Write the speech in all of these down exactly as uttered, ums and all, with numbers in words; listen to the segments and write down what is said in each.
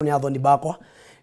ni athoni bakwa.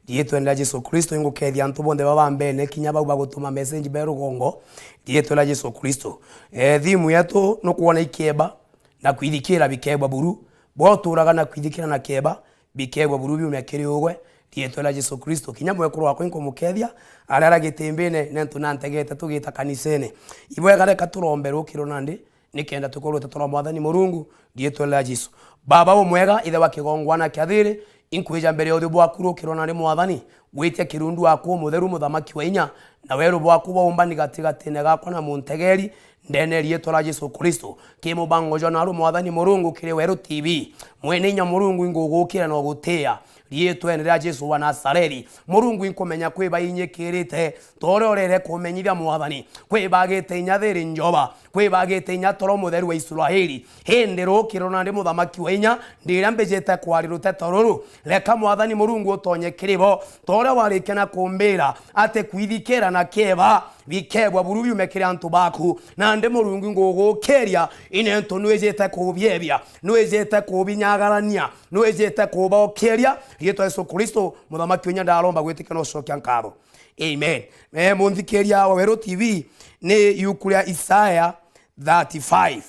Riitwene ria Jesu Kristo, ingukethia antu bonthe baba mbene, kinya bau bagutuma message be rugongo. Riitwene ria Jesu Kristo. Eh, thimu yetu nukwona ikieba na kwithikira bikebwa buru. Bwa uturaga na kwithikira na kieba, bikebwa buru biume kiri ugwe. Riitwene ria Jesu Kristo. Kinya mwekuru wakwa inkumukethia, aria ara gitimbine, nentu nantegete tugita kanisene. Ibwega reka turombe rukiro nandi, nikenda tukorwo tutoro Mwathani Murungu, riitwa ria Jesu. Baba umwega, ithe wa kigongwana kia thiri, inkwija mbere ya uthio bwaku rukiro nari Mwathani, gwitia kirundu waku umutheru, muthamaki wa inya, na weru bwaku bwaumbani gatigatine gakwa na muntegeri, ndene riitwa ria Jesu Kristo. Ki mubango jwa naru Mwathani Murungu kiri Weru T V. Mwene inya Murungu ingugukira na ugutia, riitwene ria Jesu wa Nazareti. Murungu inkumenya kwi bainyikirite, ta uria urere kumenyithia Mwathani. Kwi bagite inya thiri Jehova, kwi bagite inya toro mutheru wa Israeli. Indi rukiro nandi muthamaki wa inya, ndiria mbijite kwari ruteto ruru. Reka Mwathani Murungu utonye kiri bo, ta uria warikia na kumbira ati kwithikira na kieba bikebwa buru biume kiri antu baku. Nandi Murungu ngugukiria, inentu nwijite kubiebia, nwijite kubinyagarania, nwijite kubokeria. Riitwa Jesu Kristo, muthamaki wa inya, ndaromba gwitikia na ucokia nkatho. Amen. Eh, munthikiria wa Weru T V, ni iuku ria Isaya thirty-five,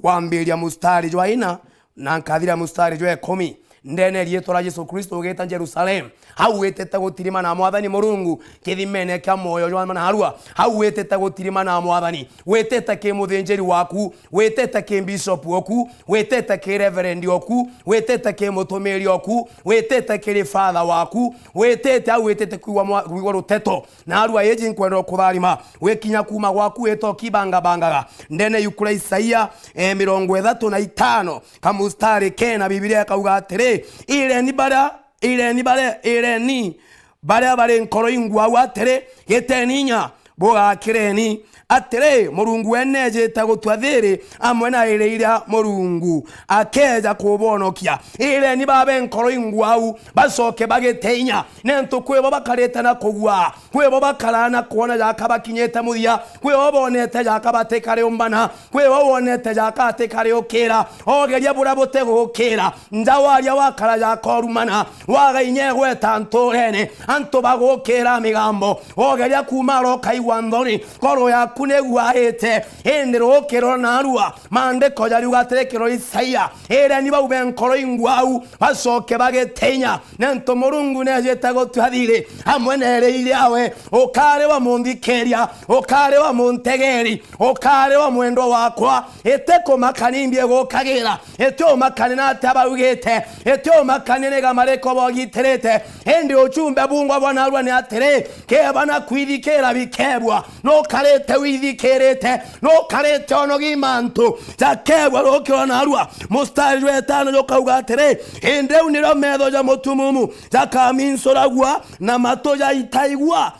kwambiria mustari jwa ina na nkathira mustari jwa ikumi. Ndene riitwa ria Jesu Kristo ugita Jerusalem, hau witite gutirima na Mwathani Murungu, kithimene kia mwoyo jwa manarua, hau witite gutirima na Mwathani, witite ki muthinjiri waku, witite ki bishop oku, witite ki reverend oku, witite ki mutumiri oku, witite kiri father waku, witite au witite kwigua mwa-, kwigua ruteto. Narua iji nkwenda kutharima, wikinya kuuma gwaku wita ukibangabangaga. Ndene iuku ria Isaia, eh, mirongo ithatu na itano, kamustari kena, Bibilia ikauga atiri, ireni baria, ireni baria, ireni baria bari nkoro inguau atiri, giteni inya, bugakireni. Atiri, Murungu wene ejite gutua thiri amwe na iri iria Murungu akeeja kubonokia. Ireni babe nkoro inguau, bacoke bagite inya, nentu kwi bo bakarite na kugua, kwi bo bakaraa na kwona jaka bakinyite muthia, kwi bo bonete jaka batikariumbana, kwi bo wonete jaka atikariukira. Ogeria buria butigukira, nja waria wakara jaka urumana, wagainya igweta nturene, antu bagukira migambo. Ogeria kuuma ara ukaigua nthoni, ngoro yaku niguaite, indi rukiro narua, maandiko jariuga atiri kiro Isaia, ireni bau be nkoro inguau, bacoke bagite inya, nentu Murungu nejite gutua thiri amwe na iri iriawe. Ukari wa munthikiria, ukari wa muntegeri, ukari wa mwendwa wakwa, iti kumakania imbi igukagira, iti umakania na atia baugite, iti umakania ni ga mariko bogitirite, indi ujumbe bungwa bwa narua ni atiri, keba na kwithikira bikebwa, nukarite withikirite, nukarite onogi mantu jakebwa rukiro narua. Mustari jwa itano jukauga atiri, indi riu nirio metho ja mutumumu jakaminsuragua, na matu jaitaigua,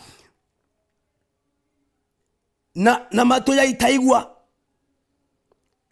na, na matu jaitaigua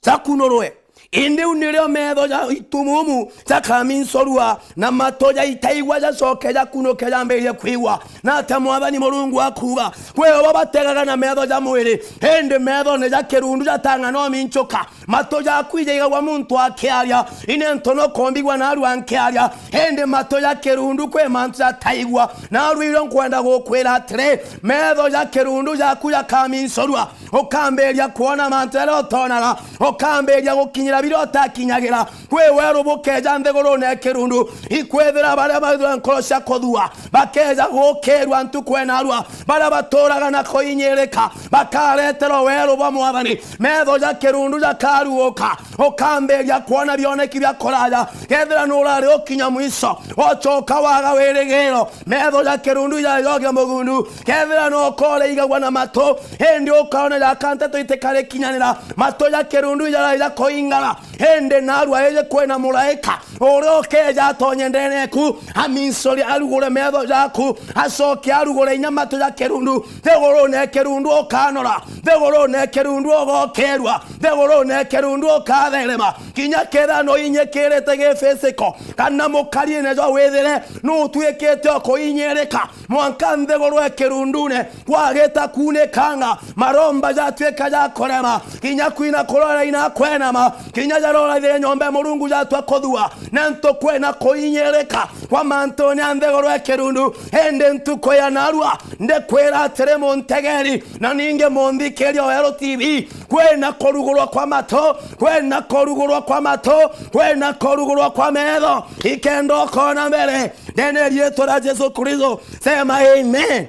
jakunurwe. Indi riu nirio metho ja itumumu jakaminsorua, na matu jaitaigua jacoke jakunuke jambirie kwigua. Na atia Mwathani Murungu akuuga? Kwi bo bategaga na metho ja mwiri, indi methone ja kirundu jatang'ana uminchuka. Matu jaku ijaigagua muntu akiaria, inentu nukumbigua narua nkiaria, indi matu ja kirundu kwi mantu jataigua. Narua irio nkwenda gukwira atiri, metho ja kirundu jaku jakaminsorua, ukambiria kwona mantu jaria utonaga, ukambiria gukinyira biria utakinyagira. Kwi weru bukeja nthigurune ya kirundu, ikwithira baria baithira nkoro cia kuthua, bakeja gukirua ntuku enarua, baria baturaga na kuinyirika, bakareterwa weru bwa Mwathani. Metho ja kirundu jakaruguka, ukambiria kwona bioneki bia kuraja. Kethira nurari ukinya mwiso, ucoka waga wirigiro, metho ja kirundu ijajogia mugundu. Kethira no ukore igagua na matu, indi ukaona jaka nteto itikarikinyanira, matu ja kirundu ijaraja kuingara. Indi narua iji kwina muraika uria ukeja atonye ndene eku, aminsori arugure metho jaku, acoke arugure inya matu ja kirundu. Nthigurune ya kirundu ukanora, nthigurune ya kirundu ugokerua, nthigurune ya kirundu ukatherema. Kinya kethira no inyikirite giphysical, kana mukariine jwa withire nutuikite o kuinyirika, mwanka nthiguru ya kirundune kwagita kuunikanga, maromba jatuika ja kurema, kinya kwina kurora ina kwenama, kinya jarora thire nyomba ya Murungu jatua kuthua, Nontu kwina kuinyirika kwa mantune a nthiguru ya kirundu, indi ntuku ya narua ndikwira atiri, muntegeri na ningi munthikiria wa Ero T V, kwina kurugurwa kwa matu, kwina kurugurwa kwa matu, kwina kurugurwa kwa metho, ikenda ukona mbere ndene ya riitwa ria Jesu Kristo. Sema amen.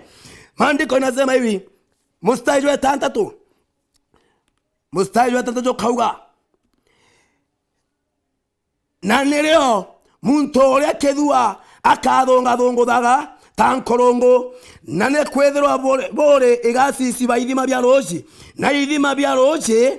Maandiko inasema hivi, mustari wa itantatu, mustari wa itantatu ukauga, na nirio muntu uria kithua akathungathunguthaga ta nkurungu, na ni kwithirwa buri, buri igaciciba ithima bia ruuji, na ithima bia ruuji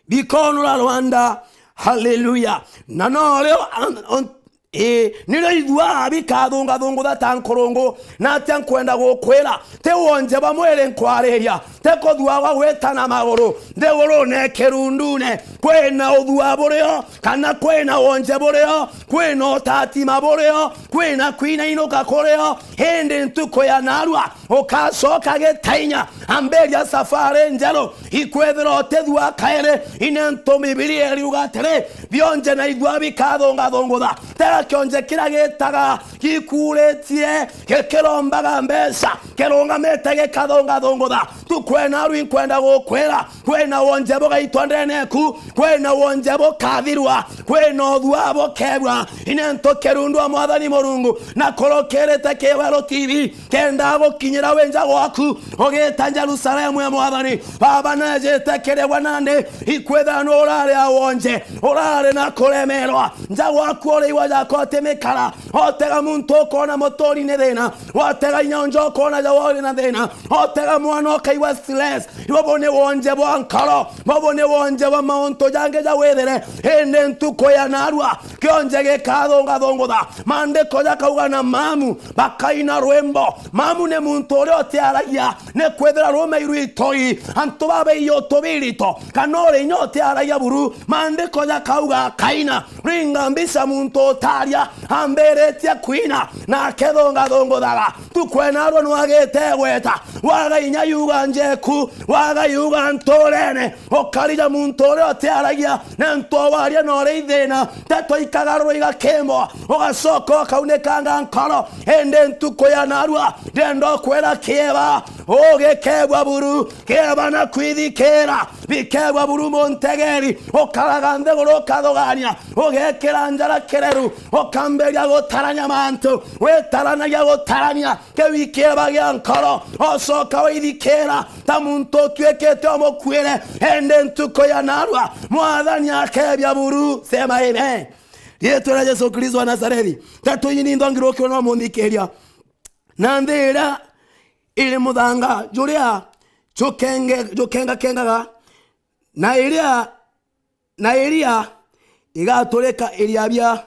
bikoonura rwanda. Haleluya! Na norio an-, on-, ii, nirio ithua bikathungathungutha ta nkurungu. Na atia nkwenda gukwira, ti wonje bwa mwiri nkwariria, ti kuthua gwa gwita na maguru. Nthigurune kirundune kwina uthua burio, kana kwina wonje burio, kwina utatima burio, kwina kwinainuka kurio, indi ntuku ya narua ukacoka gitainya. Ambiria safari njeru, ikwithira utithua kairi. Ine ntu Bibilia iriuga atiri, bionje na ithua bikathungathungutha. Tega kionje kiria gitaga gikuuritie, gikirombaga mbeca, kirungamite gikathungathungutha. Ntuku ya narua inkwenda gukwira, kwina wonje bugaitwa ndene eku, kwina wonje bukathirwa, kwina uthua bukebua. Ine ntu kirundu wa Mwathani Murungu na kurukirite ki Ero T V, kenda gukinyira wi nja gwaku, ugita Jerusalemu ya Mwathani. Baba, nejite kiri gwe nandi, ikwithira nu urari a wonje, urari na kuremerwa. Nja gwaku uri igwa jakwa utimikara, otega muntu ukona muturi ni thina, watega inya unja ukona ja uri na thina, otega mwana ukaigua stress. Bobo ni wonje bwa nkoro, bobo ni wonje bwa mauntu jangi ja withire, indi ntuku ya narua kionje gikathungathungutha. Maandiko jakauga, na mamu bakaina rwimbo. Mamu ni muntu uria utiaragia, ni kwithira rumeirwe itoi. Antu babaiya utubirito, kana uri inya utiaragia buru. Maandiko jakauga akaina. Ringa mbica muntu utaria ambiritie kwina, na akethungathunguthaga. Ntuku ya narua nwagite gweta, waga inya yuga njeku, waga yuga nturene, ukarija muntu uria utiaragia, na ntu waria na uri ithina, nteto ikagarurwa igakimwa, ugacoka ukaunikanga nkoro. Indi ntuku ya narua, ndenda ukwira kieba, ugikebua buru, kieba na kwithikira, bikebua buru muntegeri, ukaraga nthiguru ukathugania, ugekira njara kireru, ukambiria gutarania mantu, witaranagia gutarania, kiu ikieba gia nkoro, ocoka waithikira ta muntu utuikite umukuire, indi ntuku ya narua, Mwathani akebia buru. Sema amen. Riitwa ria Jesu Kristo wa Nazarethi, nteto iji ni nthongirukirwe no munthikiria. Na nthi iria iri muthanga juria jukenge-, jukengakengaga, na iria, na iria igaturika iria bia,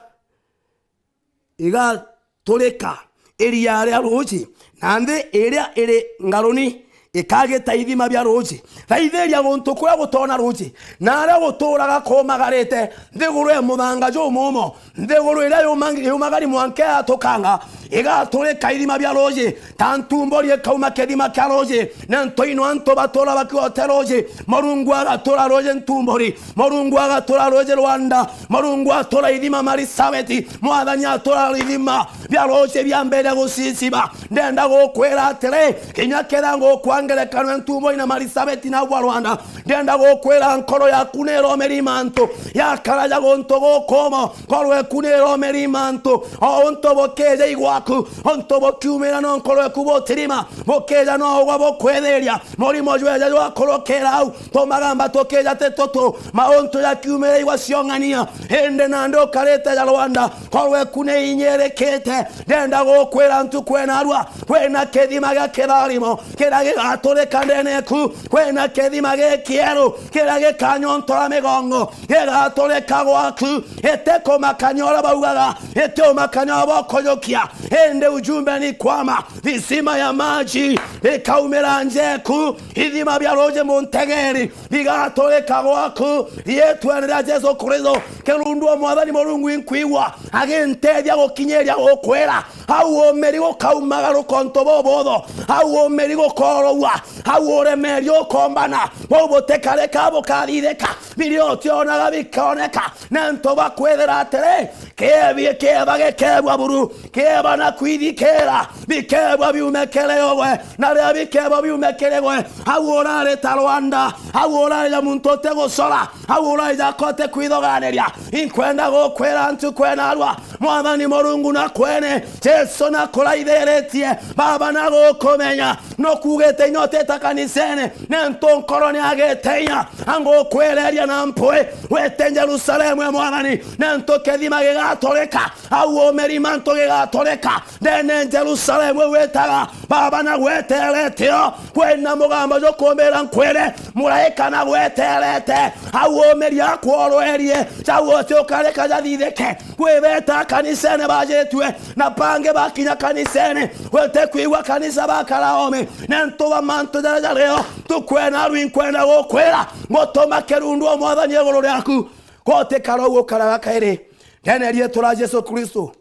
igaturika iria ria ruuji, na nthi iria iri ngaruni ikagita ithima bia ruuji. Raithiria guntu kuria gutoona ruuji, na aria guturaga kumagarite. Nthiguru ya muthanga jumumo, nthiguru iria yuma-, yumagari mwanka yatukanga, igaturika ithima bia ruuji, ta ntumbori ikauma kithima kia ruuji, na ntoino antu batura bakiote ruuji. Murungu agatura ruuji ntumbori, Murungu agatura ruuji rwanda, Murungu atura ithima Marisabeti, Mwathani atura ithima bia ruuji biambire guciciba. Ndenda gukwira atiri, kinya kethira ngukwa ngerekano ya ntumbori na Marisabeti na gwa rwanda, ndenda gukwira nkoro yaku ni iromeri mantu, yakara ja guntu gukumo, nkorwe ku ni iromeri mantu, o untu bukija igwaku, untu bukiumira no nkorwe ku butirima, bukija no ugwa bukwithiria, murimo jweja jwakurukira au, tumagamba tukija ti tutu, mauntu jakiumira igwa ciong'ania, indi nandi ukarite ja rwanda, nkorwe ku ni inyirikite, ndenda gukwira ntuku enarua, kwina kithima gia kitharimo, kiria gigaturika ndene eku, kwina kithima gikieru, kiria gikanyontora migongo, gigaturika gwaku, iti kumakania uria baugaga, iti umakania uria bokujukia, Indi ujumbe ni kwamba visima ya maji bikaumira njeku, ithima bia ruuji muntegeri bigaturika gwaku. Riitwene ria Jesu Kristo, kirundu o Mwathani Murungu inkwigua agintethia gukinyiria gukwira. Au umiri gukaumagaruka untu bubuthu, au umiri gukorogua, au uremeria ukombana, bau butikarika bukathithika, biria utionaga bikooneka, nontu bwa kwithira atiri, kiebi kieba gikebua buru, kieba na kwithikira, bikebua biume kiri ugwe, na riria bikebua biume kiri gwe, au urari ta rwanda, au urari ja muntu utigucora, au urari ja kote kwithoganiria, inkwenda gukwira ntuku ena arua, Mwathani Murungu na kwene, Jesu na kuraithiritie, Baba na gukumenya, nukugite inya utita kanisene, nontu nkoro ni agite inya, angukwireria na mpwi, wite Jerusalemu e Mwathani, nontu kithima gigaturika, au umiri mantu gigaturika, ndene Jerusalemu iu witaga, Baba na gweterete o, kwina mugambo jukumbira nkwire, muraika na gweterete, au umiri akworwerie, jau uti ukarika jathithike, Kwibeta kanisene bajitue, na bangi bakinya kanisene, utikwigua kanisa bakara oome, nontu bwa mantu jaria jario. Ntuku ena arui nkwenda gukwira, ngutuma kirundu o Mwathani iguru riaku, gutikara uu gukaraga kairi. Ndene riitwa ria Jesu Kristo,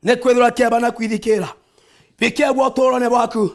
ni kwithirwa kieba na kwithikira. Bikebua uturone bwaku,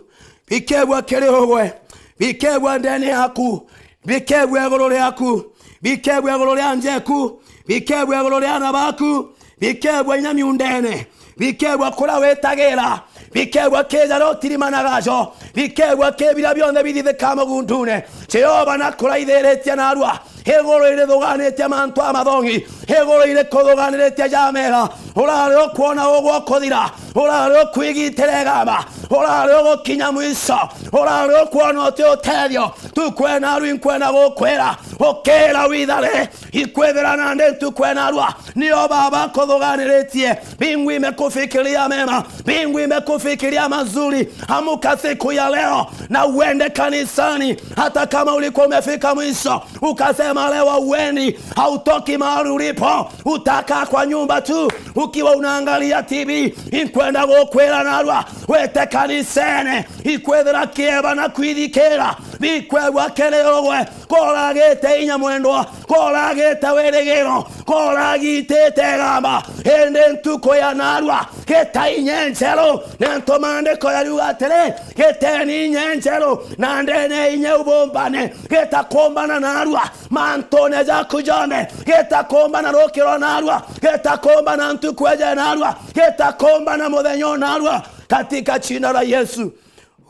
bikebua kiri ugwe, bikebua ndene yaku, bikebua iguru riaku, bikebua iguru ria njeku, bikebua iguru ria ana baku, bikebua inya miundene, bikebua kuria witagira, bikebua ki jaria utirimanaga jo, bikebua ki biria bionthe bithithikaa mugundune. Jehova nakuraithiritie narua, iguru irithuganitie mantu a mathongi, iguru irikuthuganiritie jamera, urari ukwona ugwe ukuthira, urari ukwigitira igamba, urari ugukinya mwiso, urari ukwona uti utethio. Ntuku ena arui nkwenda gukwira, ukira withare, ikwithira nandi ntuku ena arua, nio Baba akuthuganiritie. Mbingu imekufikiria mema, mbingu imekufikiria mazuri. Amka siku ya leo na uende kanisani, hata kama ulikuwa umefika mwisho. Ukasema leo ueni, hautoki mahali ulipo, utakaa kwa nyumba tu ukiwa unaangalia T V. Inkwenda gukwira narua, wete kanisene, ikwethira kieba na kwithikira, bikwegwa kiri ugwe, koragite inya mwendwa, koragite wirigiro, koragitite gamba, indi ntuku ya narua, gita inya njeru, nontu maandiko yariuga atiri, giteni inya njeru, na ndene inya ubumbane, gitakumbana narua mantune jaku jonthe, gitakumbana rukiro narua, gitakumbana ntuku eje narua, gitakumbana muthenya narua, katika jina la Yesu.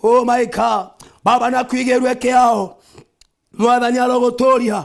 Oh my God. Baba, nakwigirwe kiao. Mwathani aroguturia,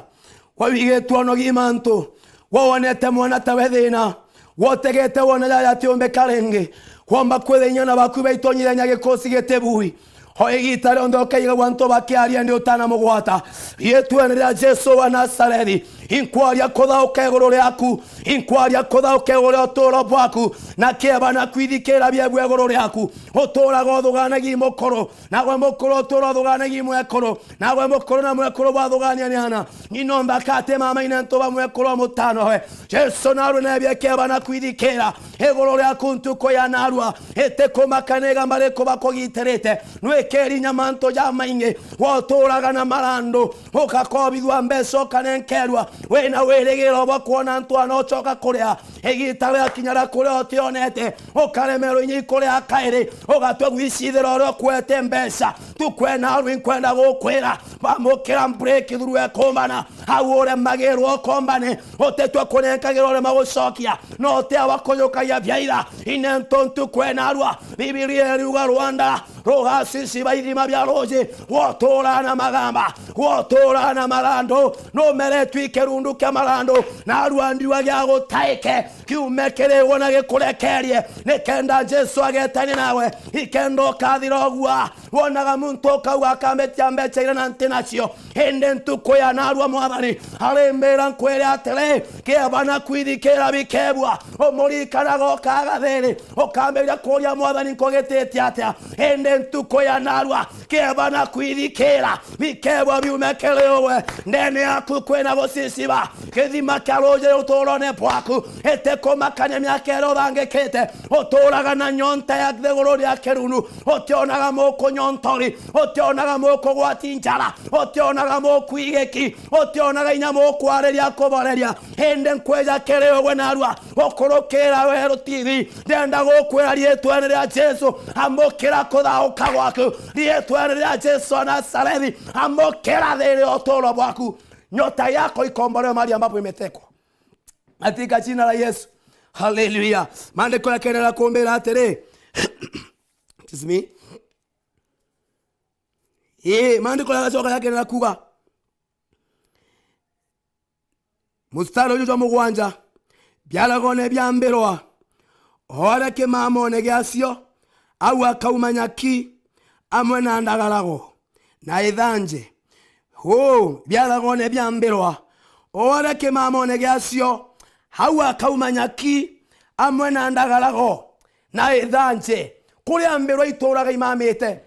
wawigitwe onogi mantu, wonete mwana tawe thina, wotegete wona jaja atiumbika ringi, kwomba kwitha inya na baku baitonyithania gikusi gitibui. O igita rionthe ukaigagua antu bakiaria ndi utanamugwata. Riitwene ria Jesu wa Nazarethi, inkwaria kuthauka iguru riaku, inkwaria kuthauka iguru ria uturo bwaku, na kieba na kwithikira biebua iguru riaku. Uturaga uthuganagi mukuru, nagwe mukuru utura uthuganagi mwekuru, nagwe mukuru na mwekuru bwathugania ni ana. Ng'ina nthaka ati mama ine ntu ba mwekuru o mutano we. Jesu narue nebia kieba na kwithikira iguru riaku ntuku ya narua. Itikumaka ni igamba riku bakugitirite. Nwikiri inya mantu jamaingi, woturaga na marandu, ugakobithua mbeca ukanenkerwa, wina wirigiro bwa kwona ntwana ucoka kuria. Igita riakinya ria kuria utionete, ukaremerwa inya ikuria kairi, ugatua gwicithira uria ukuete mbeca. Ntuku ena arui nkwenda gukwira, bamukira breakthrough ekumbana, au uremagirwo ukombane, utitua kunenkagirwa urema gucokia, no uti awa kujukagia biaira. Inento ntuku ena arua, Bibilia iriuga rwanda rugaciciba ithima bia ruuji, gwoturaa na magamba, gwoturaa na marandu, numeretwe i kirundu kia marandu, narua ndiuga giagutaike, kiume kiri we na gikurekerie, nikenda Jesu agetanie nawe, ikenda ukathira ugua. Wonaga muntu ukauga, akambitia mbeca iria na nti nacio, indi ntuku ya narua Mwathani arimbira nkwire atiri, kieba na kwithikira bikebua, umurikanaga ukaga thiri, ukambiria kuria, Mwathani, nkugitite atia? Indi ntuku ya narua, kieba na kwithikira bikebua biume kiri uwe. Ndene yaku kwina guciciba, githima kia ruuji uturone bwaku, ite kumakania miaka iria uthangikite, uturaga na nyonta ya thigurune ya kirundu, utionaga mukunyontori, utionaga mukugwati njara, utionaga mukuigiki, utionaga inya mukwariria kuboreria. Indi nkwija kiri ugwe narua, ukurukira we rutithi, ndenda gukwira riitwene ria Jesu, amukira kuthauka gwaku, riitwene ria Jesu wa Nazarethi, amukira thiiri ya uturo bwaku. Nyota yako ikombolewe mahali ambapo imetekwa. Katika jina la Yesu. Haleluya. Maandiko yakendelea kumbira atiri, excuse me. Ii, maandiko yagacoka yakendelea kuuga, mustari uju jwa mugwanja, biaragone bia mbirwa, o aria kimamone giacio, au akauma nyaki, amwe na ndagarago, na ithanje. Uu, biaragone bia mbirwa, o aria kimamone giacio, au akauma nyaki, amwe na ndagarago, na ithanje. Kuria mbirwa ituraga imamite,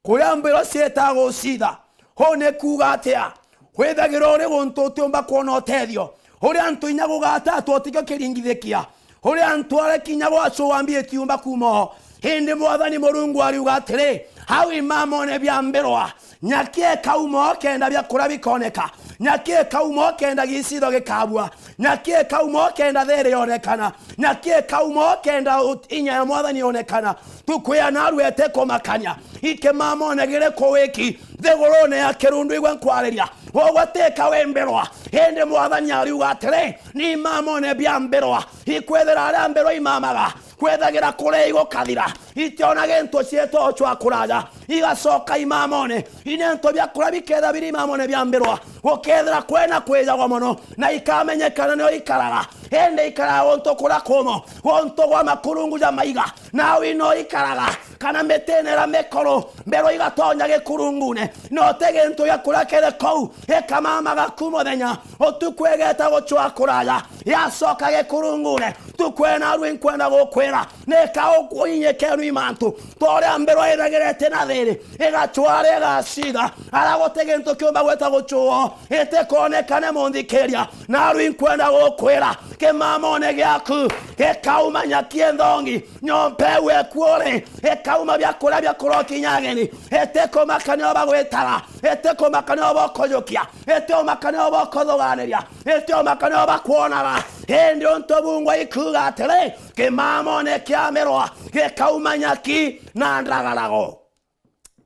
kuria mbirwa cietaga gucitha. Uu ni kuuga atia? Withagirwa uri guntu utiumba kwona utethio, uri antu inya gugata atwo tikio kiringithikia, uri antu aria kinya gwacua mbi itiumba kuuma o. Indi Mwathani Murungu ariuga atiri, au imamone bia mbirwa, nyaki ikauma o kenda biakuria bikoneka, nyaki ikauma o kenda gicitho gikabua, nyaki ikauma o kenda thiiri yonekana, nyaki ikauma o kenda ut-, inya ya Mwathani yonekana. Tukwia narua itikumakania, ikimamone giri kuwiki, nthigurune ya kirundu igwe nkwariria, ugwe tika wi mbirwa. Indi Mwathani ariuga atiri, ni imamone bia mbirwa, ikwithira aria mbirwa imamaga, kwethagira kuria igukathira, itiona gintu cietwa ucwa kuraja, igacoka imamone. Inento bia kuria biketha biri imamone bia mbirwa, gukethira kwena kwijagwa mono, na ikamenyekana nio ikaraga, indi ikaraga guntu kuria kumo, guntu gwa makurungu ja maiga, nawe no ikaraga, kana mitine iria mikuru, mbirwa igatonya gikurungune, no ti gintu gia kuria kiri kuu, ikamamaga ku muthenya, utuku igeta gucwa kuraja, yacoka gikurungune. Tukwena rwi nkwenda gukwira, nika ukuinyikenu i mantu, toria mbirwa ithagirete na thiri, igacwara igacitha, ara guti gintu kiumba gwita gucwoo, itikonekane munthikiria. Narwi nkwenda gukwira, kimamone giaku gikauma nyaki nthongi, nyomba iu eku uri, ikauma biakuria bia kurokinya ageni, itikumakania o bagwitaga, itikumakania o bokujukia, itiumakania o bokuthuganiria, itiumakania o bakwonaga. Indi untu bungwa ikuuga atiri, kimamone kia mirwa gikauma nyaki na ndagarago.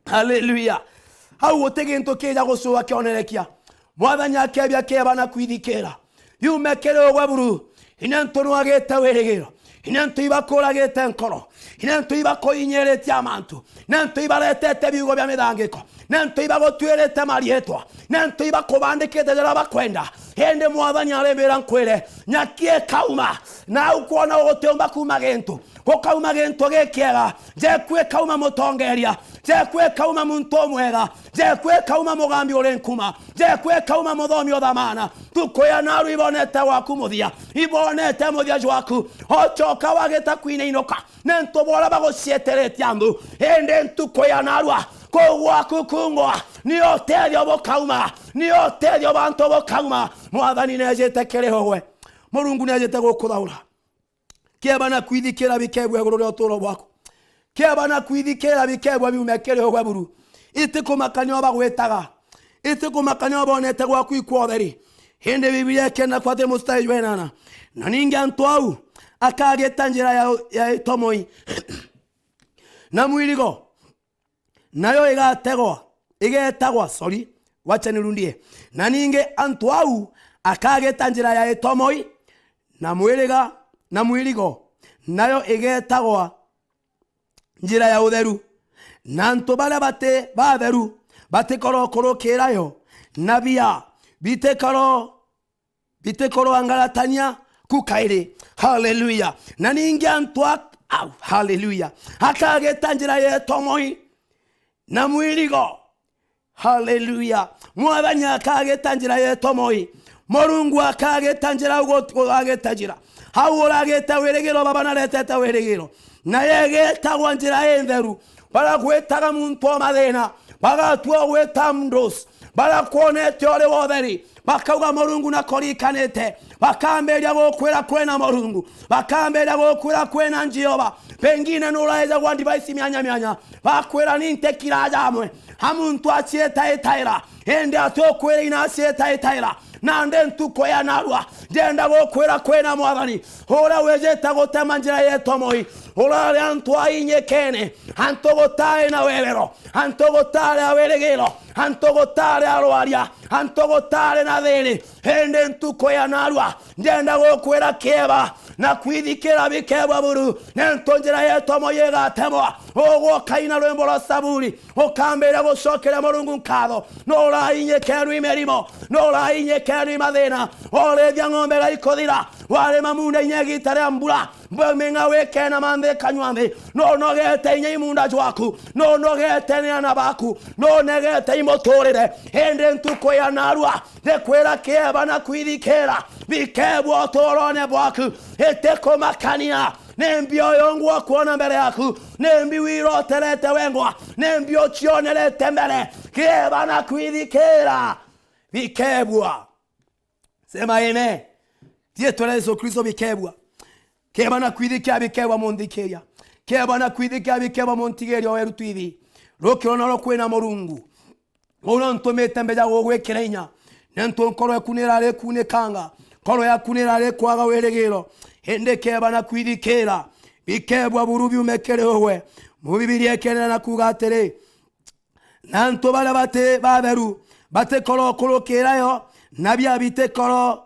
Haleluya. Au guti gintu kija gucua kionerekia. Mwathani akebia kieba na kwithikira. Yume kiri ugwe buru. Inentu nwagite wirigiro. Inentu ibakuragite nkoro. Inentu ibakuinyiritie amantu. Inentu ibaretete biugo bia mithangiko. Inentu ibagutwirite marietwa. Inentu ibakubandikite jaria bakwenda. Indi Mwathani aremira nkwire, nyaki ikauma. Na au kwona gutiumba kuuma gintu. Gukauma gintu gikiega. Njeku ikauma mutongeria. Njeku ikauma muntu umwega. Njeku ikauma mugambi uri nkuma. Njeku ikauma muthomi uthamana. Ntuku ya naru ibonete gwaku muthia. Ibonete muthia jwaku. Ocoka wagita kwinainuka. Nentu bora bagucieteretie anthu. Indi ntuku ya narua, kuu gwaku kungwa. Ni utethio bukauma. Ni utethio bantu bukauma. Mwathani nejite kiri ugwe. Murungu nejite gukuthaura. Kieba na kwithikira bikebua iguru ria uturo bwaku. Kieba na kwithikira bikebua biume kiri ugwe buru. Itikumakania o bagwitaga. Itikumakania o bonete gwaku ikwa utheri. Indi Biblia ikenda kwati mustari jwa inana. Na ningi antu au akagita njira ya, ya itomoi na mwirigo, nayo igategwa, igetagwa, sorry, wacha nirundie. Na ningi antu au akagita njira ya itomoi na mwiriga, na mwirigo, nayo igetagwa njira ya utheru. Na antu baria bati batheru batikorwo kurukira yo, na bia bitikoro bitikorwa ngaratania ku kairi. Haleluya. Na ningi antu a-, au, haleluya. Akagita njira ya itomoi na mwirigo. Haleluya. Mwathani akagita njira ya itomoi. Murungu akagita njira ugu-, ugagita njira. Au uragita wirigiro, Baba naretete wirigiro. Na yegetagwa njira intheru. Baragwitaga muntu o mathina. Bagatua gwita mndos. Barakwonete uri wa utheri. bakauga, "Murungu nakurikanite." Bakambiria gukwira, "Kwina Murungu." Bakambiria gukwira, "Kwina Jehova." Pengine nuraejagwa device mianya mianya, bakwira, "Ni ntikira jamwe." Ha muntu acietaetaira, indi atukwira ina acietaetaira. Nandi ntuku ya narua, ndienda gukwira, kwina Mwathani uria wijite gutema njira yetomoi, urari antu ainyikene, antu gutari na webero, antu gutari a wirigiro, antu gutari a rwaria, antu gutari na thiri. Indi ntuku ya narua, ndienda gukwira, kieba na kwithikira bikebwa buru, nontu njira yetomoi igatemwa. Ugwe ukaina rwimbo rwa Zaburi, ukambiria gucokeria Murungu nkatho. Nurainyikenu i mirimo, nurainyikenu i mathina. Warithia ng'ombe igaikuthira, warima munda inya igita ria mbura, mbu-, ming'ao ikena manthi ikanywa nthi. Nunogete inya i munda jwaku, nunogete ni ana baku, nunegete i muturire. Indi ntuku ya narua, ndikwira, kieba na kwithikira bikebwa uturone bwaku. Itikumakania. Nimbi uyu ngwa kwona mbere yaku? Nimbi wiroterete wengwa? Nimbi ucionerete mbere? Kieba na kwithikira bikebwa. Sema amen. Riitwa ria Yesu Kristo bikebwa. Kieba na kwithikira bikebwa, munthikiria. Kieba na kwithikira bikebwa, muntigiria weru twithi. Rukiro naro kwina Murungu. Uria untumite mbeja gugwikira inya, nontu nkoro yaku ni irari kuunikanga, nkoro yaku ni irari kwaga wirigiro, indi kieba na kwithikira bikebwa buru biume kiri ugwe. Mu Bibilia ikenera na kuuga atiri, "Na antu baria bati batheru batikorwa ukurukira yo, na bia bitikoro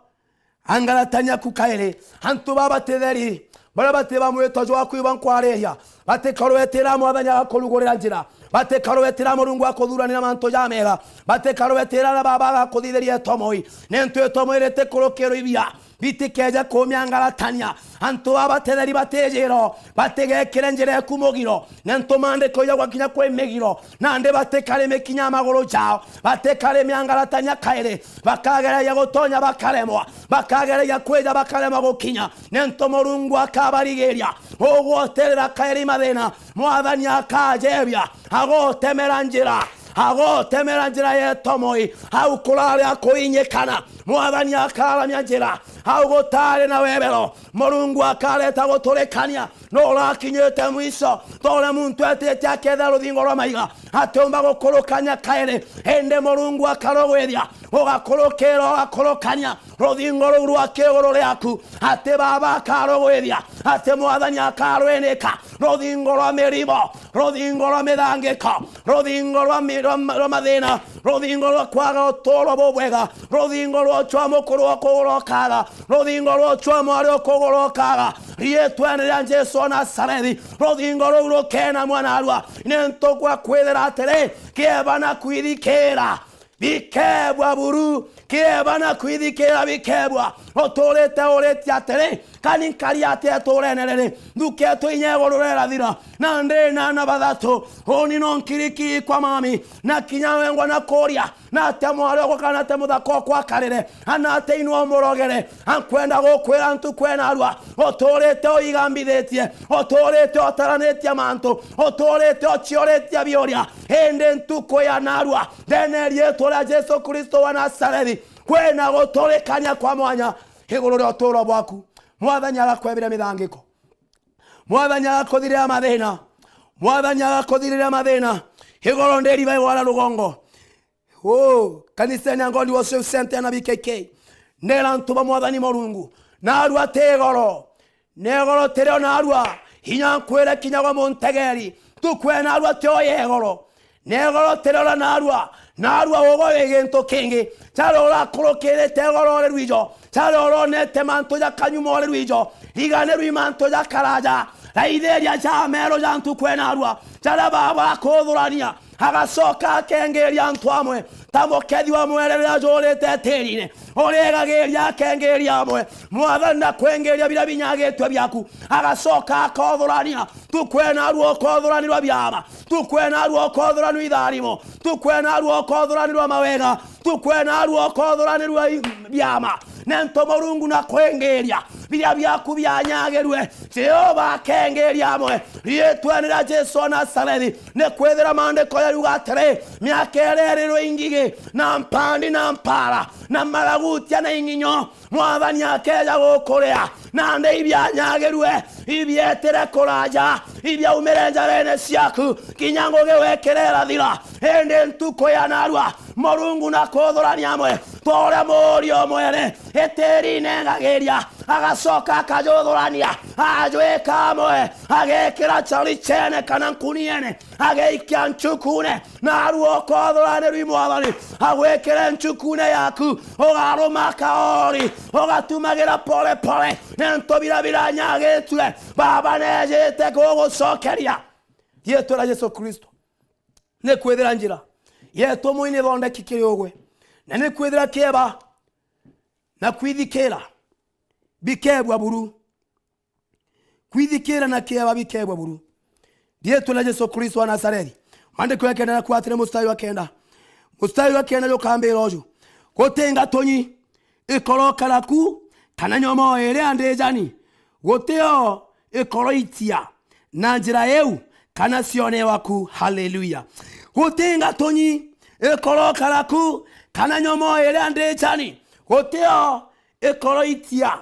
angaratania ku kairi." Antu baba batitheri, baria bati ba mwito jwaku iba nkwariria, batikarwetira Mwathani agakurugurira njira, batikarwetira Murungu akuthuranira mantu jamega, batikarwetira na baba agakuthithiria itomoi, nontu itomoi ritikurukirwa ibia bitikeje kumiangaratania. Antu baba batitheri batijiro, batigekire njira eku mugiro, nontu maandiko jauga kinya kwi migiro, nandi batikari mikinya ya maguru jao, batikari miangaratania kairi, bakageragia gutonya bakaremwa, bakageragia kwija bakaremwa gukinya, nontu Murungu akabarigiria. Ugwoterera kairi mathina, Mwathani akajebia, agotemera njira, agotemera njira yetomoi, au kurari akuinyikana, Mwathani akaramia njira, au gutari na webero, Murungu akareta guturikania. Nurakinyite mwico, ta uria muntu etite aketha ruthingo rwa maiga, atiumba gukurukania kairi, indi Murungu akarugwithia, ugakurukira, ugakurukania ruthingo ruu rwa kiuguru riaku, ati Baba akarugwithia, ati Mwathani akarwinika ruthingo rwa mirimo, ruthingo rwa mithangiko, ruthingo rwa mi-, rwa ma-, rwa mathina, ruthingo rwa kwaga uturo bubwega, ruthingo rwa uchwa mukuru ukugura ukaga, ruthingo rwa uchwa mwari ukugura ukaga, riitwene ria Jesu wa Nazarethi, ruthingo ruu rukenamwa narua, nontu gwa kwithira atiri, kieba na kwithikira bikebwa buru, kieba na kwithikira bikebwa. Uturite uritie atiri, kani nkari atia iturene riri? Nthuketwe inya iguru rirathira, na ndi na ana bathatu, uni no nkiriki kwa mami, na kinya wengwa na kuria, na atia mwari okwa kana atia muthaka okwa akarire, ana atia inwa umurogere. Ankwenda gukwira ntuku ena arua, uturite uigambithitie, uturite utaranitie mantu, uturite uciuritie biuria, indi ntuku ya narua, ndene riitwa ria Jesu Kristo wa Nazarethi, kwina guturikania kwa mwanya iguru ria uturo bwaku. Mwathani agakwebire mithangiko. Mwathani agakuthirira mathina. Mwathani agakuthirira mathina. Igoro ndi riba igwara rugongo. Oh, kanisene ya God Worship Center na B K K. Nera antu ba Mwathani Murungu. Narua ti igoro. Ni igoro tirio narua. Inya nkwire kinya gwa muntegeri. Ntuku ena arua ti oya igoro. Ni igoro tirio narua. Narua ugo wi gintu kingi. Jari urakurukirite igoro uri rwijo. Jari uronete mantu ja kanyuma uri rwijo. Riganirwi mantu ja karaja. Raithiria ja meru ja ntuku ena arua. Jaria Baba akuthurania. Agacoka akengiria antu amwe, ta mukethi wa mwerere ajurite tiirine, urigagiria akengiria amwe. Mwathani na kwengiria biria binyagitue biaku, agacoka akothurania. Tukwena arua ukothuranirwa biama, tukwena arua ukothuranirwa itharimo, tukwena arua ukothuranirwa mawega, tukwena arua ukothuranirwa i-, biama. Nontu Murungu na kwengiria biria biaku bianyagirue, Jehova akengiria amwe. Riitwene ria Jesu wa Nazarethi, ni kwithira maandiko jariuga atiri, miaka iria irirwe ingigi na mpandi na mpara, na maragutia na ing'inyo, Mwathani akeeja gukuria, nandi ibianyagirue, ibietire kuraja, ibiaumire njarene ciaku, kinya ngugi wekire irathira. Indi ntuku ya narua, Murungu na kuthurania amwe, ta uria muuri umwene itiri inengagiria, agacoka akajuthurania, ajwika amwe, agekira charicene kana nkuniene, ageikia nchukune, narua ukothuranirua i Mwathani, agwikire nchukune yaku, ugaruma kaori, ugatumagira pole pole, nontu biria biranyagitue, Baba nejite kugucokeria. Riitwa ria Jesu Kristo, ni kwithira njira yetu mwi ni thondeki kiri ugwe, na ni kwithira kieba na kwithikira bikebua buru. Kwithikira na kieba bikebua buru. Riitwa ria Jesu Kristo wa Nazarethi. Maandiko ya kenda na kuatire mustari wa kenda. Mustari wa kenda jukambira uju: Guti ngatunyi ikoro karaku, kana nyomoo iria ndijani, guti o ikoro itia na njira iu, kana cionewa ku. Haleluya. Guti ngatunyi ikoro karaku, kana nyomoo iria ndijani, guti o ikoro itia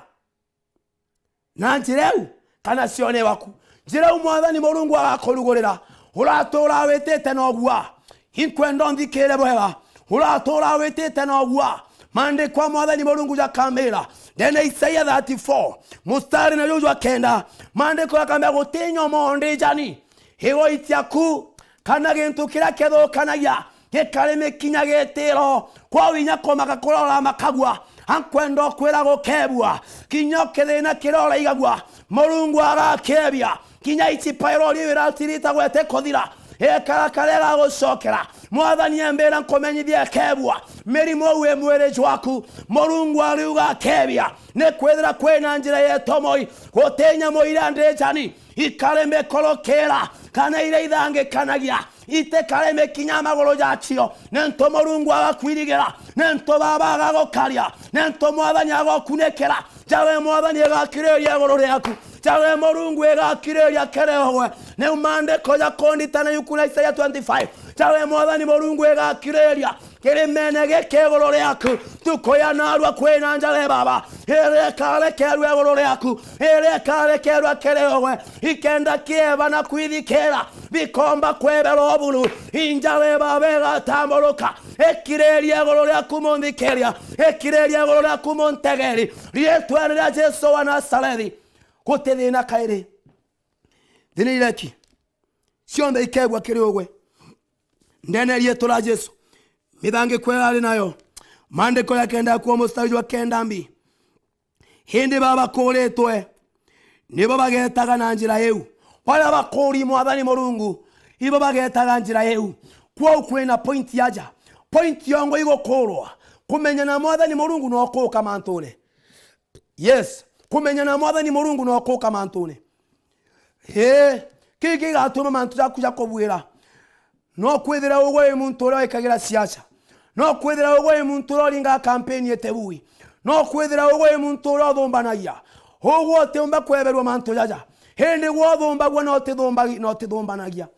na njira iu, kana cionewa ku. Njira iu Mwathani Murungu agakurugurira, uratuura witite na ugua. Inkwenda unthikire bwega, uratuura witite na ugua. Maandiko a Mwathani Murungu jakambira, ndene Isaia thirty-four, mustari na juju jwa kenda, maandiko jakambira, guti nyomoo ndijani, igoitia ku, kana gintu kiria kithukanagia gikari mikinya gitiro. Kwa winya kumaka kuria uramakagua, ankwenda ukwira gukebua. Kinya kithina kiria uraigagua, Murungu agakebia. Kinya ici pairori iratirita gwete kuthira, ikara karia gagucokera. Mwathani embira nkumenyithie kebua. Mirimu iu i mwiri jwaku, Murungu ariuga akebia. Ni kwithira kwina njira yetomoi, guti nyamu iria ndijani, ikari mikorokera, kana iria ithangikanagia, itikari mikinya maguru jacio, nontu Murungu agakwirigira, nontu Baba agagukaria, nontu Mwathani agokunikira. Njara ya Mwathani igakiriria iguru riaku, njara ya Murungu igakiriria kiri ugwe. Niu maandiko jakunditana yuku na Isaia twenty-five, njara ya Mwathani Murungu igakiriria kirimene giki iguru riaku. Ntuku ya narua kwina njara, Baba, iria ikarekerua iguru riaku, iria ikarekerua kiri ugwe, ikenda kieba na kwithikira, bikomba kwebera o buru. Injara, Baba, igatamburuka, ikiriria iguru riaku munthikiria, ikiriria iguru riaku muntegeri, riitwene ria Jesu wa Nazarethi. Guti thina kairi. Thina ireki cionthe ikebua kiri ugwe. Ndene riitwa ria Jesu, mithangiko iria ari nayo, maandiko ya kenda ya kuo mustari jwa kenda mbi. Indi baba bakuritwe, nibo bagetaga na njira iu. Baria bakuri Mwathani Murungu, ibo bagetaga njira iu. Kwou kwina point yaja. Point yongwa igukurwa. Kumenya na Mwathani Murungu no kuuka mantune. Yes, kumenya na Mwathani Murungu no kuuka mantune. Ii, kii kigatuma mantu jaku jakubuira. No kwithira ugwe wi muntu uria wikagira siasa. No kwithira ugwe wi muntu uria uringaga kampeni itebui. No kwithira ugwe wi muntu uria uthumbanagia. Ugwe utiumba kweberua mantu jaja. Indi gwe uthumbagua na utithumbagi-, na utithumbanagia.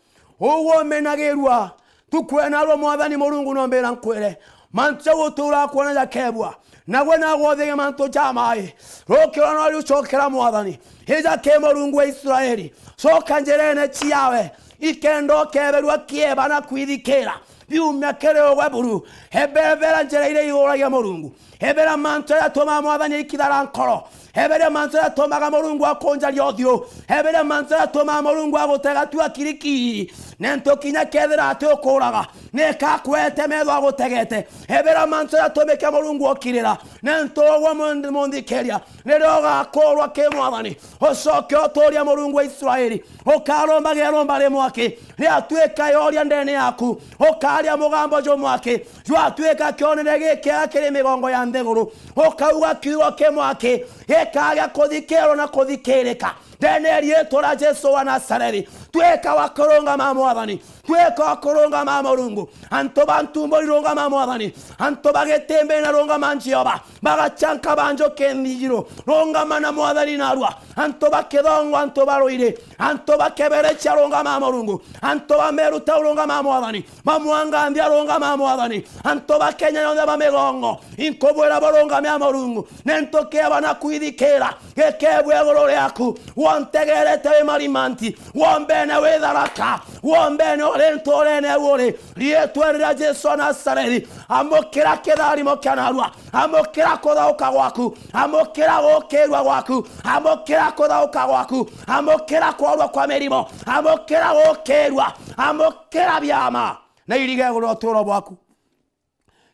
Ugwe umenagirua. Ntuku ya narua Mwathani Murungu nombira nkwire, mantu jau utuura kwona jakebua, nagwe nagwe uthiage mantu ja mai. Rukiro no riucokera Mwathani, ija ki Murungu wa Israeli, coka njirene ciawe, ikenda ukeberua kieba na kwithikira, biumia kiri ugwe buru. Ebebera njira iria iguuragia Murungu. Eberia mantu jaria jatumaa Mwathani aikithara nkoro. Eberia mantu jaria jatumaga Murungu akunjaria uthiu. Eberia mantu jaria jatumaa Murungu agutega tu akiriki. Nontu kinya kethira ati ukuuraga, ni kakwete metho agutegete. Eberia mantu jaria jatumike Murungu ukirira. Nontu ugwe mun-, munthikiria, riria ugakurwa ki Mwathani, ucoke utuuria Murungu wa Israeli, ukarombagira iromba rimwe aki, riatuika yoria ndene yaku, ukaria mugambo jumwe aki, jwatuika kionere gikiega kiri migongo ya nthiguru, ukauga kiugo kimwe aki, gikagia kuthikirwa na kuthikirika. Ndene ya riitwa ria Jesu wa Nazarethi, Twika wa kurungama, Mwathani. Twika wa kurungama, Murungu. Antu ba ntumburi, rungama, Mwathani. Antu ba gitimbina, rungama, Jehova. Bagacanka banjuke nthiguru, rungama na Mwathani narua. Antu ba kithongo, antu ba ruiri, antu ba keberecia, rungama, Murungu. Antu ba meruta, rungama, Mwathani. Ba mwanganthia, rungama, Mwathani. Antu ba Kenya yonthe ba migongo, inkubwira burungame, a Murungu. Nentu kieba na kwithikira gikebua iguru riaku. Wontegerete wi marimanti, wombene wi Tharaka, wombene uri nturene uri. Riitwene ria Jesu wa Nazarethi, amukira kitharimo kia narua, amukira kuthauka gwaku, amukira gukirua gwaku, amukira kuthauka gwaku, amukira kworua kwa mirimo, amukira gukirua, amukira biama na iriga iguru ria uturo bwaku.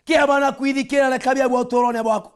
Kieba na kwithikira, reka biebua uturone bwaku.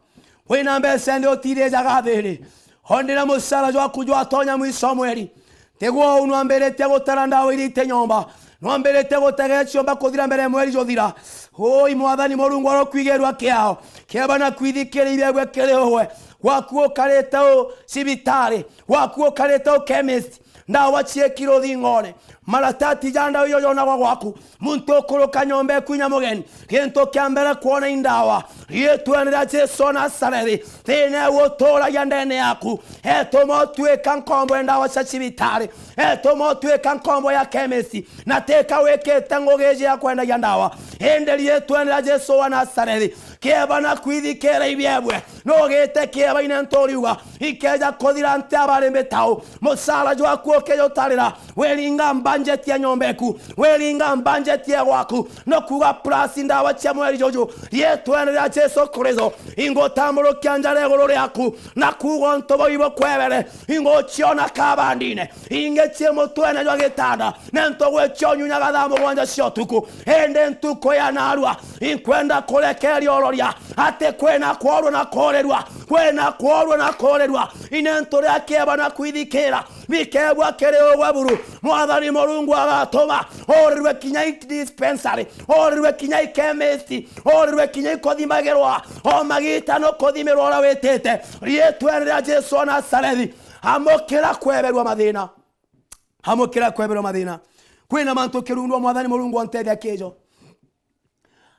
Wina mbeca indi utirijaga thiri. Ondira mucara jwaku jwatonya mwico o mweri. Tigwo uu nwambiritie gutara ndawa iria iti nyomba. Nwambiritie gutegera ciomba kuthira mbere ya mweri juthira. Ui Mwathani Murungu arokwigirua kiao. Kieba na kwithikira ibiebua kiri ugwe. Gwaku ukarite u cibitari. Gwaku ukarite u chemist. Ndawa ciekirwe uthingone. Maratati ja ndawa ijo jonagwa gwaku. Muntu ukuruka nyomba eku inya mugeni. Gintu kia mbere kwona i ndawa. Riitwene ria Jesu wa Nazarethi, thina iu uturagia ndene yaku. Etuma utuika nkombo ya ndawa cia cibitari. Etuma utuika nkombo ya chemist. Na tika wikite ngugi iji ya kwendagia ndawa. Indi riitwene ria Jesu wa Nazarethi, kieba na kwithikira ibiebue. Nugite kieba-ine ntu uriuga, ikeja kuthira nti abari mbitau. Mucara jwaku ukijutarira, wiringa mbanjeti ya nyomba eku, wiringa mbanjeti ya gwaku. No kuuga plus ndawa cia mweri juju, riitwene ria Jesu Kristo, ingutamburukia njara iguru riaku, na kuuga untu bau ibukwebere, inguciona kabandine, ingi cii mutwene jwa gitanda, nentu gwicio nyunyaga thaa mugwanja cia utuku. Indi ntuku ya narua, inkwenda kurekeria uroria ati kwina kworua na kurirua, kwina kworua na kurirua. Inentu ria kieba na kwithikira, bikebua kiri ugwe buru. Mwathani Murungu agatuma urirue kinya i dispensary, urirue kinya i chemist, urirue kinya ikuthimagirwa o magita nukuthimirwa uria witite. Riitwene ria Jesu wa Nazarethi, amukira kweberua mathina. Amukira kweberwa mathina. Kwina mantu kirundu wa Mwathani Murungu ontethia kijo.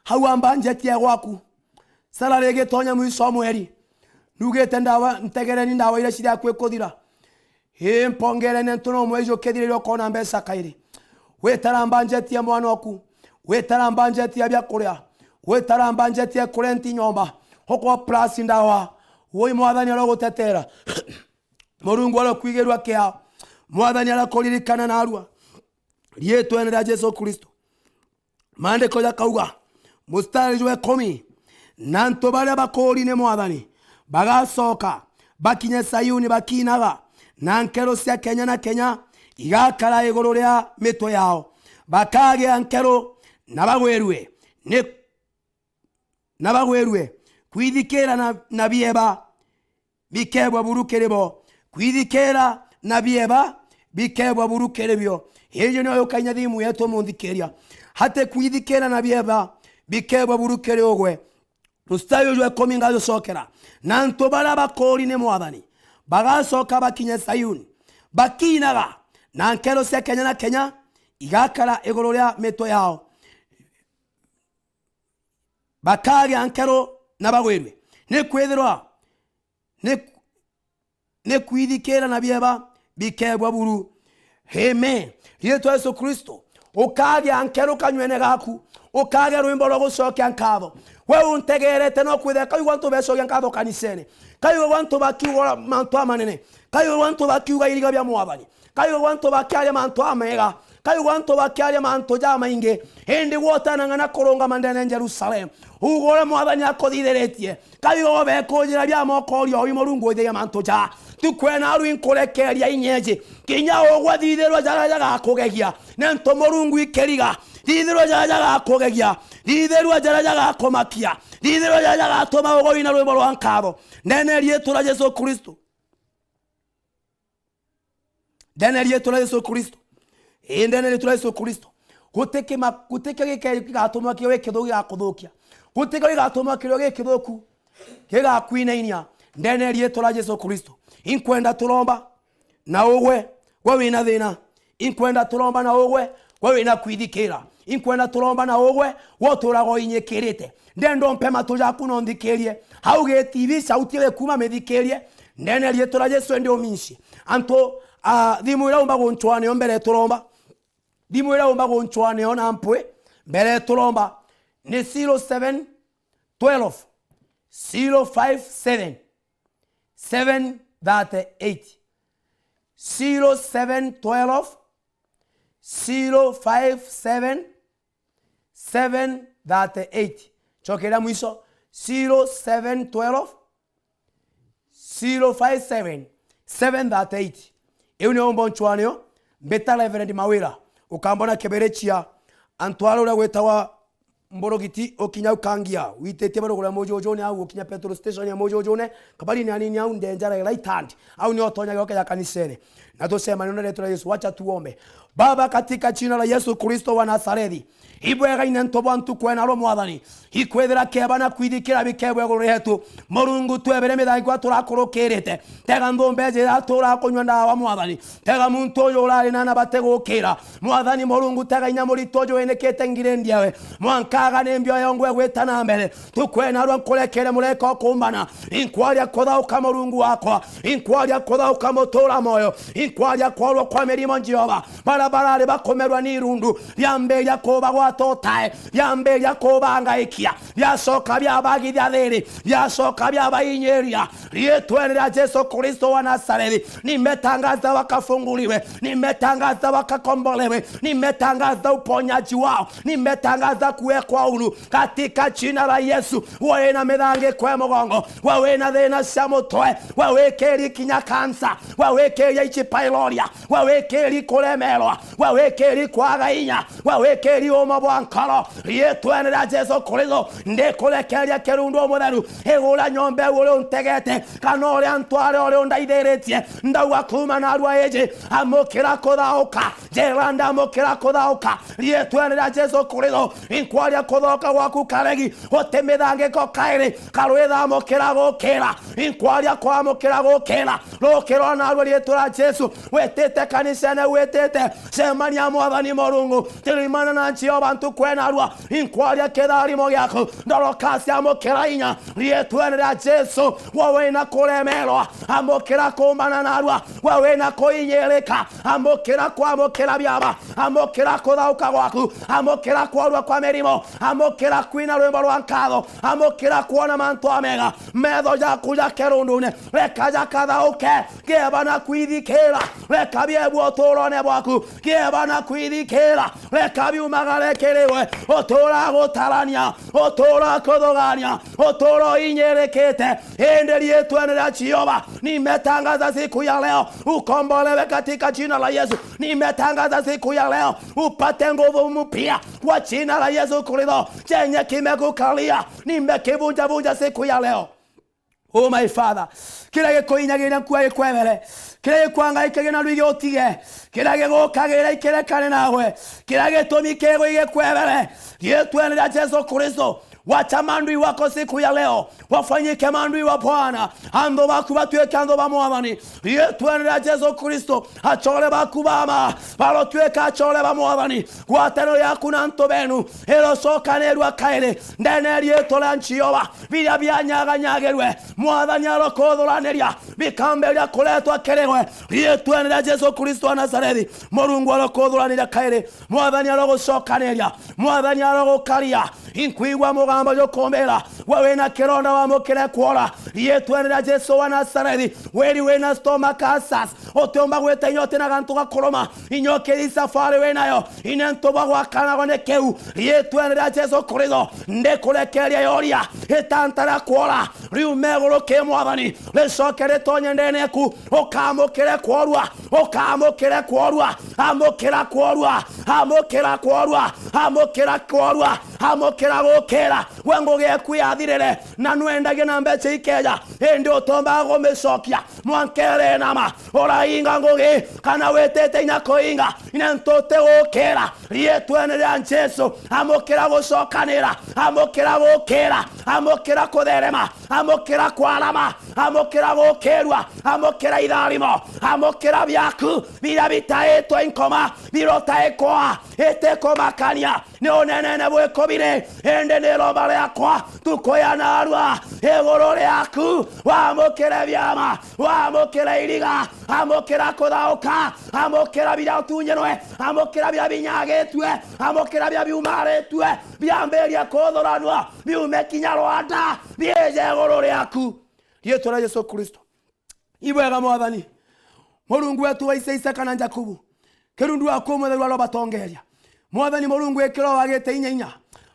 Hau amba njeti ya gwaku. Salary igitonya mwico wa mweri. Nugite ndawa, ntegereni ndawa iria ciri akui kuthira. Ii, mpongerene ntu no mweri jukithirire ukona mbeca kairi. Witara mbanjeti ya mwana oku. Witara mbanjeti ya biakuria. Witara mbanjeti ya kurenti nyomba. Hoko plus ndawa. Woi Mwathani arogutetera. Murungu arokwigirua kiao. Mwathani arakuririkana narua. Riitwene ria Jesu Kristo. Maandiko jakauga, mustari jwa ikumi, na antu baria bakuuri ni Mwathani bagacoka bakinye Sayuni bakiinaga, na nkeru cia kenya na kenya igakara iguru ria mitwe yao. Bakagia nkeru na bagwirue ni na bagwirue, kwithikira na, na bieba bikebwa buru kiri bo, kwithikira na bieba bikebwa buru kiri bio. Ijo nio yukainya thimu yetu, munthikiria, ati kwithikira na bieba bikebwa buru kiri ugwe. Mustari uju wa ikumi ngajucokera, na antu baria bakuuri ni Mwathani bagacoka bakinye Sayuni bakiinaga, na nkeru cia kenya na kenya igakara iguru ria mitwe yao. Bakagia nkeru na bagwirue, nikwithirwa ni, ni kwithikira na bieba bikebwa buru. Amen. Riitwa Yesu Kristo, ukagia nkeru kanywene gaku, ukagia rwimbo rwa gucokia nkatho. We untegerete, no kwithira kaigua antu becokia nkatho kanisene, kaigua antu bakiuga mantu amanene, kaigua antu bakiuga iriga bia Mwathani. Kaigua antu bakiaria mantu amega, kaigua antu bakiaria mantu jamaingi, indi gwe utanang'ana kurungama ndene ya Jerusalem, uga uria Mwathani akuthithiritie. Kaigua bekujira bia moko uria ui Murungu withagia mantu ja. Tukwena aru inkurekeria inyeji, kinya ugwe thithirwa jaria jagakugegia, nontu Murungu ikiriga. Thithirwa jaria jagakugegia, thithirwa jaria jagakumakia, thithirwa jaria jagatuma ugwe wina rwimbo rwa nkatho, ndene riitwa ria Jesu Kristo. Ndene riitwa ria Yesu Kristo. Ii, ndene riitwa ria Yesu Kristo. Guti kima-, guti kio gike-, gigatuma kio gikithu gigakuthukia. Guti kio gigatuma kirio gikithuku gigakwinainia. Ndene riitwa ria Yesu Kristo. Inkwenda turomba na ugwe, gwe wina thina. Inkwenda turomba na ugwe, we wina kwithikira. Inkwenda turomba na ugwe, we uturaga uinyikirite. Ndenda umpe matu jaku na unthikirie. Au gi T V, sauti iri kuuma mithikirie. Ndene riitwa ria Jesu, indi uminci. Antu, ah, thimu iria umba guncwanio mbere turomba. Thimu iria umba guncwanio na mpwi mbere turomba ni zero seven twelve, zero five seven, seven thirty-eight. Zero seven twelve, zero five seven, seven thirty-eight. Cokeria mwisho, zero seven twelve, zero five seven, seven thirty-eight. Iu nio umba uncwanio, mbita Reverend Mawira, ukambona kibirichia antu aria uria gwitagwa Mburugiti, ukinya ukangia, wititie baruguru ya Mujujune au, ukinya petrol station ya Mujujune, kabarini anini au, ndenjara ya right hand, au nio utonyage ukeja kanisene. Na tucemanie na riitwa ria Yesu. Wacha tuombe. Baba, katika jina la Yesu Kristo wa Nazarethi, ibwega into bwa ntuku ena rwo, Mwathani, ikwithira keba na kwithikira bikebwa iguru rietu. Murungu, twebere mithangikwa turakurukirite. Tega nthumbe iji iratura kunyua ndawa, Mwathani. Tega muntu uyu urari na ana batigukira. Mwathani Murungu, tega inya murito uju winikite ngiri ndiawe. Mwanka agane mbio yongwe gwita na mbere. Tukwena rwa nkurekere mureka ukumbana. Inkwaria kuthauka Murungu wakwa. Inkwaria kuthauka mutura moyo. Inkwaria kwarwa kwa mirimo Jehova. Bara barari bakumerwa ni irundu. Riambiria kubagwata utae. Riambiria kubangaikia. Riacoka biabagithia thiri. Biacoka biabainyiria. Riitwene ria Jesu Kristo wa Nazarethi, nimetangaza wakafunguliwe, nimetangaza wakakombolewe, nimetangaza uponyaji wao, nimetangaza kuwekwa huru katika jina la Yesu. We wina mithangiko ya mugongo, we wina thina cia mutwe, we wikiri kinya kansa, we wikiri H. pylori, we wikiri kuremerwa, we wikiri kwaga inya, we wikiri uuma bwa nkoro, riitwene ria Jesu Kristo, ndikurekeria kirundu umutheru igura nyomba iu uri untegete, kana uria ntware uri undaithiritie. Ndauga kuuma narua iji, amukira kuthauka. Jeranda, amukira kuthauka. Riitwene ria Jesu Kristo, inkwaria kuthauka gwaku karegi, uti mithangiko kairi, karwitha amukira gukira. Inkwaria kwamukira gukira. Rukirwa narua riitwa ria Jesu. Witite kanisene, witite cemania Mwathani Murungu. Tirimana na Jehova ntuku ena rua. Inkwaria kitharimo giaku. Ndorokasi amukira inya. Riitwene ria Jesu. We wina kuremerwa. Amukira kumbana narua. We wina kuinyirika. Amukira kwamukira biaba. Amukira kuthauka gwaku. Amukira kwarua kwa mirimo. Amukira kwina rwimbo rwa nkatho. Amukira kwona mantu amega. Metho jaku ja kirundune, reka jakathauke. Gieba na kwithikira, reka biebua uturone bwaku. Gieba na kwithikira, reka biumagare kiri we. Utura gutarania, utura kuthugania, utura uinyirikite. Indi riitwene ria Jehova, nimetangaza siku ya leo, ukombolewe katika jina la Yesu. Nimetangaza siku ya leo, upate nguvu mpya kwa jina la Yesu Kristo. Chenye kimekukalia, nimekivunjavunja siku ya leo. Oh my Father, kiria gikuinyagiria nkua gikwebere, kiria gikwangaikagia na rwigi utige, kiria gigukagira ikirekane nawe, kiria gitumi kigwi gikwebere, riitwene ria Jesu Kristo, wacha maandui wako siku ya leo wafanyike maandui wa Bwana. Anthu baku batuike anthu ba Mwathani, riitwene ria Jesu Kristo, achore baku bama barotwika achore ba Mwathani. Ngwataniro yaku na antu benu irocokanirua kairi ndene ya riitwa ria Jehova. Biria bianyaganyagirwe, Mwathani arokuthuraniria, bikambiria kuretwa kiri we. Riitwene ria Jesu Kristo wa Nazarethi, Murungu arokuthuraniria kairi. Mwathani arogucokaniria, Mwathani arogukaria. Inkwigua mugambo jukumbira, we wina kironda wamukire kwora. Riitwene ria Jesu wa Nazarethi, wiri wina stomach ulcers, utiumba gwita inya uti na gantu gakuruma. Inya ukiri safari winayo, ine ntu bwa gwakanagwa ni kiu. Riitwene ria Jesu Kristo, ndikurekeria yoria itanta ria kwora riume iguru ki Mwathani, ricoke ritonye ndene yaku, ukamukire kworua, ukamukire kworua, amukira kworua, amukira kworua, amukira kworua, amukira gukira. We ngugi yaku yathirire, na nwendagia na mbeca ikeja indi utombaga kumicokia mwanka irenama. Urainga ngugi kana witite inya kuinga, ina ntuti gukira riitwene ria Jesu. Amukira gucokanira, amukira gukira, amukira kutherema, amukira kwarama, amukira gukirua, amukira itharimo, amukira biaku biria bitaitwe inkoma, birotaikwa itikumakania. Ni unenene bwikubiri, indi ni iromba riakwa ntuku ya narua iguru riaku, wamukire biama, wamukire iriga, amukira kuthauka, amukira biria utunyirwe, amukira biria binyagitue, amukira biria biumaritue, biambirie kuthuranua, biume kinya Rwanda, biije iguru riaku. Riitwa ria Jesu Kristo. Ibwega Mwathani, Murungu wetu wa ise Isaka na Jakubu, kirundu waku umutheru arobatongeria. Mwathani Murungu ikira wagite inya inya,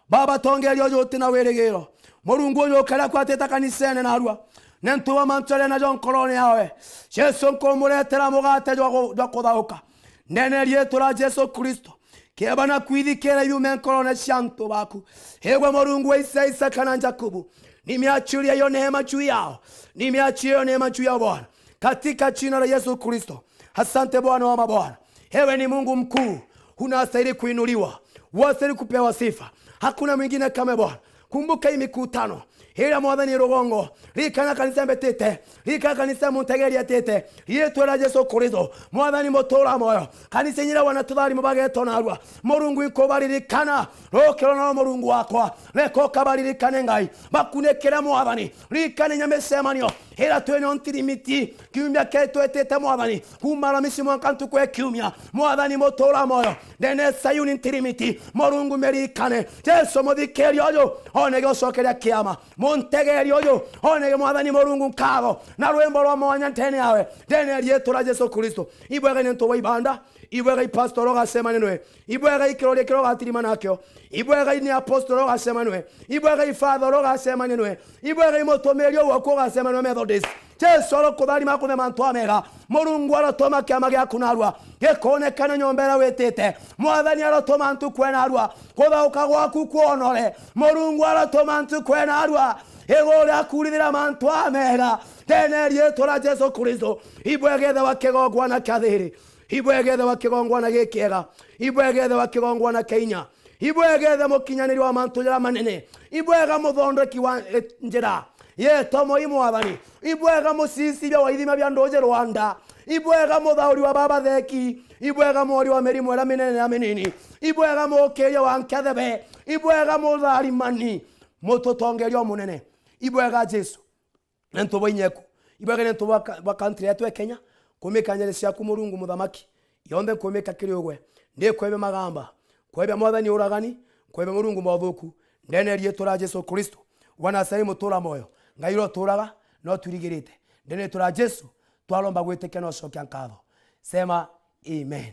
babatongeria uju uti na wirigiro. Murungu uju ukara kwatite kanisene narua, nentu wa mantu jaria najo nkorone yawe. Jesu, nkumuretera mugate jwa gu-, jwa kuthauka. Ndene riitwa ria Jesu Kristo, kieba na kwithikira yume nkorone cia antu baku. Igwe Murungu wa ise Isaka na Jakubu, nimeachilia hiyo neema juu yao. Nimeachilia hiyo neema juu yao, Bwana. Katika jina la Yesu Kristo. Asante Bwana wa mabwana. Ewe ni Mungu mkuu. Unastahili kuinuliwa. Unastahili kupewa sifa. Hakuna mwingine kama Bwana. Kumbuka hii mikutano iria Mwathani rugongo, ririkana kanisa mbetite, ririkana kanisa Muntegeri etite, riitwa ria Jesu Kristo, Mwathani mutura moyo, kanisa inya iria wana tutharimo bagetwa narua, Murungu inkubaririkana, rukiro naro Murungu wakwa, reka ukabaririkane Ngai, bakunikire Mwathani, ririkana inya micemanio iria twinio ntirimiti, kiumia kiria twetite Mwathani, kuuma Aramisi mwanka ntuku ya kiumia, Mwathani mutura moyo, ndene Sayuni ntirimiti, Murungu mirikane. Jesu, muthikiria uju, onege ucokeria kiama. Muntegeri uju, onege Mwathani Murungu nkatho, na rwimbo rwa mwanya ndene yawe, ndene ya riitwa ria Jesu Kristo. Ibwega ni ntu bwa ibanda, ibwega i pastor ugacemania nwe, ibwega i kiroria kiria ugatirimana nakio, ibwega i ni apostle ugacemania nwe, ibwega i father ugacemania nwe, ibwega i mutumiri ugu waku ugacemania nwe Methodist. Jesu arokutharima akuthe mantu amega. Murungu arotoma kiama giaku narua gikonekane nyomba iria witite. Mwathani arotoma ntuku ena narua kuthauka gwaku kwonore. Murungu arotoma ntuku ena narua iguru riaku rithira mantu amega. Ndene riitwa ria Jesu Kristo, ibwega ithe wa kigongwana kia thiri, ibwega ithe wa kigongwana gikiega, ibwega ithe wa kigongwana kia inya. Ibwega ithe mukinyaniri wa mantu jaria manene. Ibwega muthondeki wa, eh, njira. Yetomoi Mwathani. Ibwega mucicibia wa ithima bia nduji rwanda. Ibwega muthauri wa babatheki. Ibwega mwori wa mirimo iria minene na minini. Ibwega mukiria wa nkethebe. Ibwega mutharimani. Mututongeria umunene. Ibwega Jesu. Nentu bwa inyeku. Ibwega nentu bwa ka-, bwa country yetu ya Kenya, kumika njene ciaku Murungu Muthamaki, yonthe nkumika kiri ugwe. Ndikwebia magamba, kwebia Mwathani uragani, kwebia Murungu mothuku, ndene riitwa ria Jesu Kristo, wa Nazareti mutura moyo, Ngai uria uturaga, no twirigirite. Ndene riitwa ria Jesu, twaromba gwitikia na ucokia nkatho. Sema, Amen.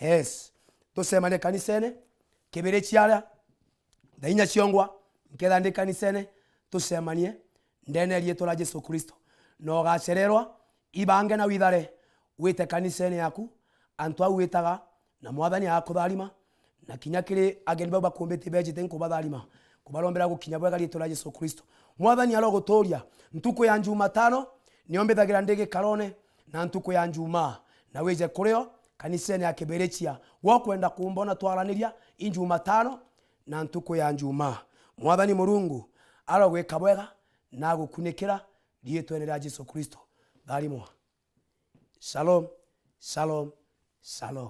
Yes. Tucemanie kanisene, kibiri ciaria, thaa inya ciongwa, nketha ndi kanisene, tucemanie ndene ya riitwa ria Jesu Kristo. Na ugacererwa, ibange na withare, wite kanisene yaku, antu au witaga, na Mwathani agakutharima, na kinya kiri ageni bau bakumbite bejite nkubatharima, kubarombera gukinya bwega riitwa ria Jesu Kristo. Mwathani aroguturia, ntuku ya Jumatano, nio mbithagira ndi gikarone, na ntuku ya Jumaa, na wije kurio kanisene ya Kibirichia. Gwokwenda kumbona twaraniria i Jumatano, na ntuku ya Jumaa. Mwathani Murungu arogwika bwega na agukunikira riitwene ria Jesu Kristo. Tharimwa. Shalom, shalom, shalom.